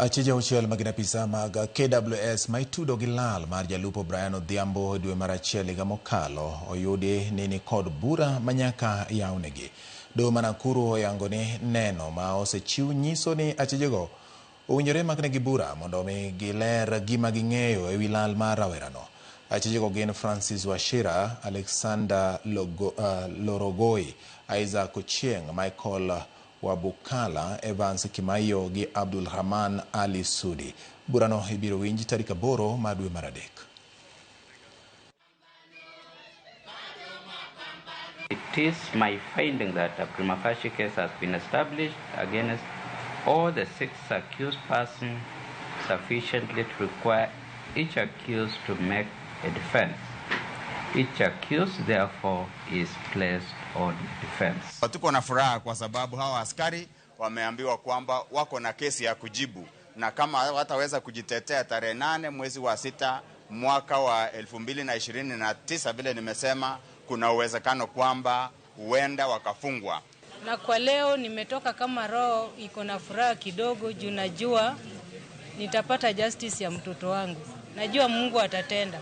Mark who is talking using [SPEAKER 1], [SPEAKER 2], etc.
[SPEAKER 1] Achije auchiel ma gin apisa mag KWS ma itudo gi lal mar jalupo Brian Odhiambo e dwe mar achiel higa mokalo oyudi ni nikod bura ma nyaka yawnegi. Doho ma Nakuru oyango ni neno ma osechiw nyiso ni achijego owinjore maknegi bura mondo omi giler gima ging'eyo ewi lal mar rawerano. Achijego gin Francis Wachira, Alexander Lorogoi, Isaac Ochieng, Michael Wabukala, Evans Kimaiyo gi Abdul Rahman Ali Sudi. Burano ibiro winj tarik 8 mar dwe mar adek.
[SPEAKER 2] It is my finding that a prima facie case has been established against all the 6 accused persons sufficiently to require each accused to make a defense. Each accused, therefore, is placed on defense.
[SPEAKER 3] Tuko na furaha kwa sababu hawa askari wameambiwa kwamba wako na kesi ya kujibu, na kama wataweza kujitetea tarehe 8 mwezi wa 6 mwaka wa elfu mbili na ishirini na tisa, vile nimesema, kuna uwezekano kwamba huenda wakafungwa.
[SPEAKER 4] Na kwa leo nimetoka kama roho iko na furaha kidogo juu najua nitapata justice ya mtoto wangu. Najua Mungu atatenda.